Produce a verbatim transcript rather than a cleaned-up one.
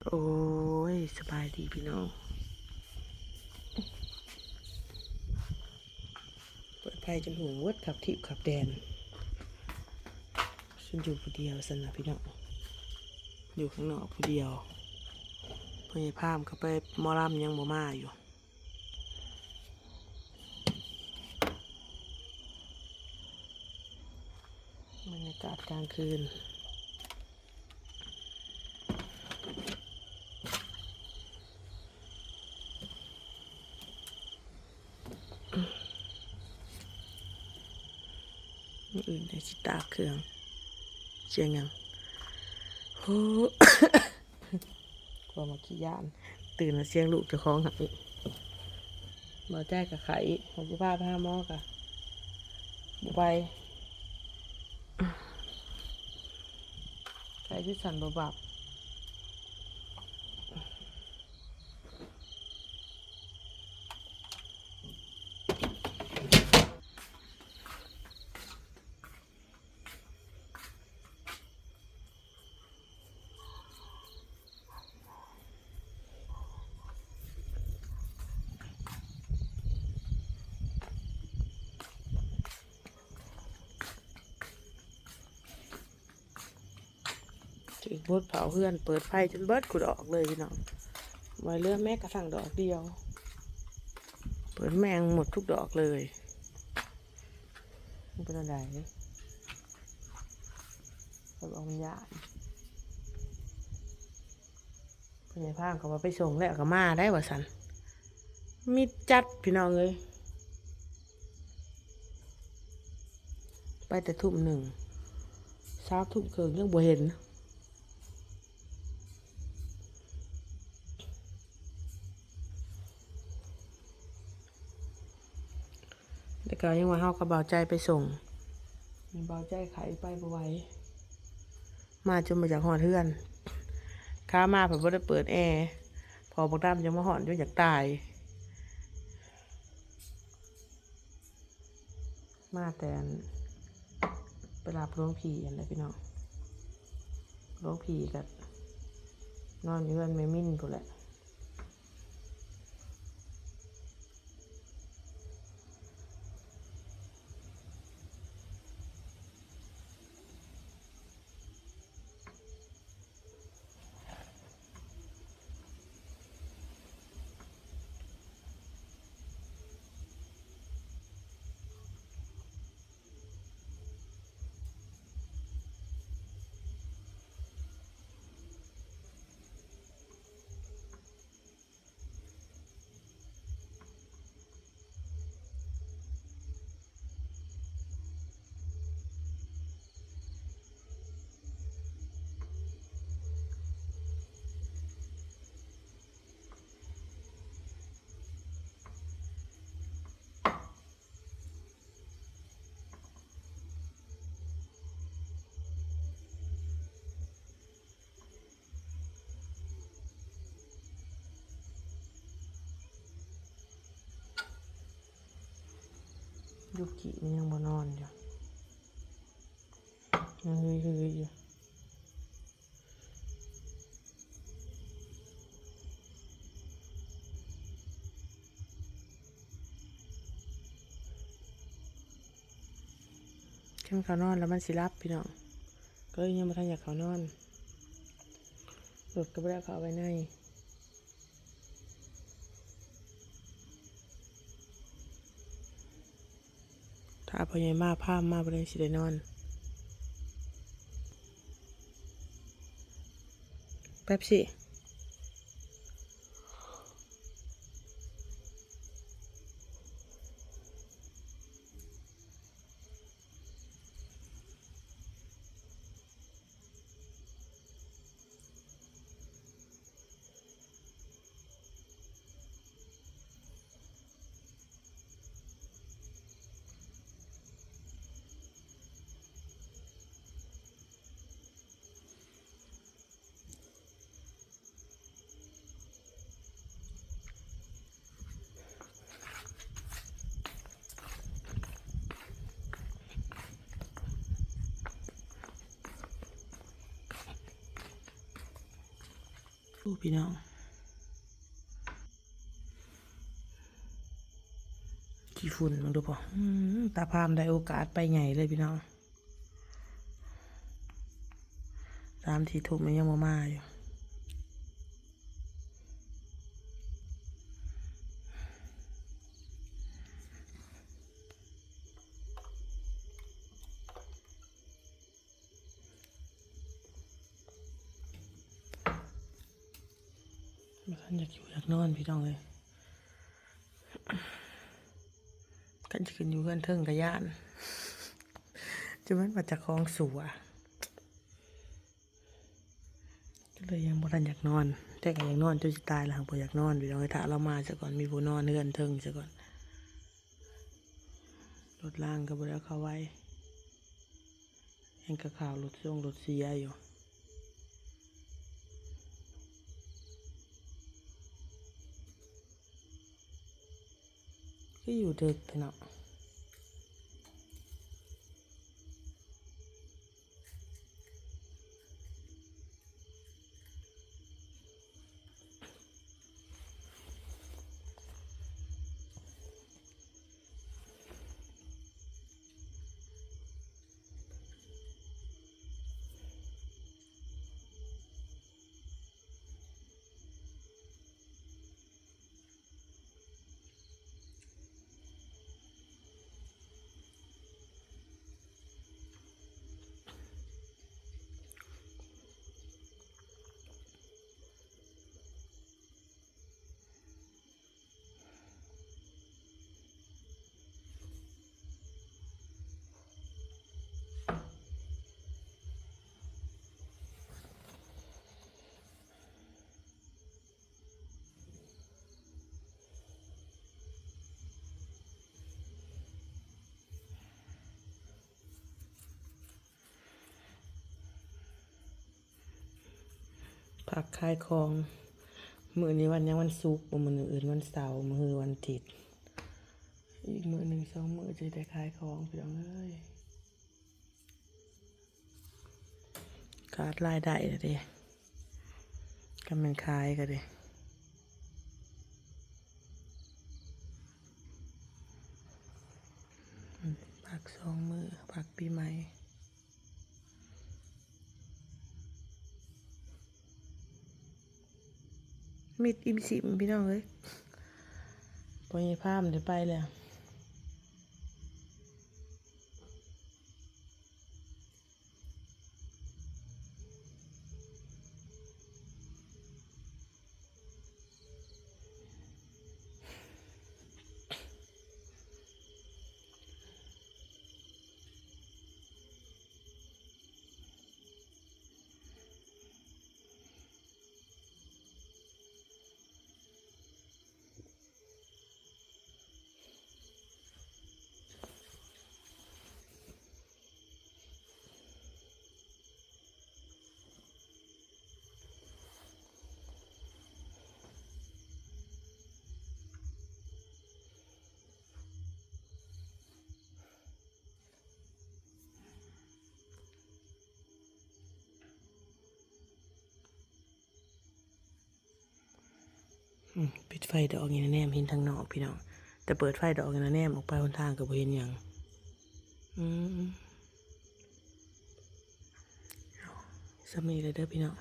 โอ้ย สบายดีพี่น้อง เปิดไฟจนหุงเวิดขับทิพย์ขับแดน ฉันอยู่ผู้เดียวสันนะพี่น้อง อยู่ข้างนอกผู้เดียว พ่อใหญ่พามก็ไปหมอลำยังบ่มาอยู่ บรรยากาศกลางคืน มื้ออื่นได้สิตากเครื่อง เสียงหยัง โห กลัวมาขี้ย้าน ตื่นมาเสียงลูกเจ้าของหักอีก บ่ใจกับไข้อีก เขาสิพาไปหาหมอกะ บ่ไป ไข้ที่สั่นบ่บับ ถือพดเผาเฮือน เปิดไฟจนเบิดกูดอกเลยพี่น้อง ไว้เหลือแม้กระทั่งดอกเดียว เปิดแม่งหมดทุกดอกเลย มันเป็นอะไรเขาบอกมันยาก พ่อใหญ่พามก็ว่าไปส่งแล้วก็มาได้ว่าซั่น มิดจัดพี่น้องเอ้ย ไปแต่ทุ่มหนึ่ง สามทุ่มครึ่งยังบ่เห็น แล้วก็ยังว่าเฮากับเบาใจไปส่ง เบาใจไข้ไปบ่ไหว มาจนบ่อยากฮอดเฮือน ขามาเพิ่นบ่ได้เปิดแอร์ พอบักดำยังมาฮ้อนจนอยากตาย มาแต่อัน ไปรับหลวงพี่อันใดพี่น้อง หลวงพี่ก็นอนอยู่เฮือนแม่มินพู้นแหละ ยูกิมันยังบ่นอนอยู่ ยังฮือๆอยู่ คันเขานอนแล้วมันสิหลับพี่น้อง ก็เลยยังบ่ทันอยากเขานอน รถก็บ่ได้เข้าไปใน ถ้าพ่อใหญ่มาพามาบ่ได้สิได้นอน เป๊ปซี่ เ อู้พี่น้อง ขี้ฝุ่นมึงดูพอ อืม ตาพามได้โอกาสไปใหญ่เลยพี่น้อง สามสี่ทุ่มมันยังบ่มาอยู่ บ่ทันอยากอยู่อยากนอนพี่น้องเอ้ย คันสิขึ้นอยู่เฮือนเทิงก็ย้าน จะแม่นว่าเจ้าของสัว ก็เลยยังบ่ทันอยากนอน แต่ก็อยากนอนจนสิตายแล้ว หากบ่อยากนอนพี่น้องเอ้ย ถ้าลาวมาซะก่อน มีผู้นอนเฮือนเทิงซะก่อน รถรางก็บ่ได้เอาเข้าไว้ แฮงก็ข่าวรถส่งรถเสียอยู่ คืออยู่ดึกแท้เนาะ พักขายของ มื้อนี้วันหยัง วันศุกร์บ่ มื้ออื่นวันเสาร์ มื้อฮือวันอาทิตย์ อีกมื้อหนึ่งสองมื้อจะได้ขายของพี่น้องเอ้ย ขาดรายได้แล้วเด้ คันแม่นขายก็เด้ พักสองมื้อ พักปีใหม่ มิดอิ่มสิมพี่น้องเอ้ย พ่อใหญ่พามได้ไปแล้วอืม ปิดไฟดอกนี่นะ แนมเห็นทางนอกพี่น้อง แต่เปิดไฟดอกนี่นะ แนมออกไปหนทางก็บ่เห็นหยัง อืม ส่ำนี้เลยเด้อพี่น้อง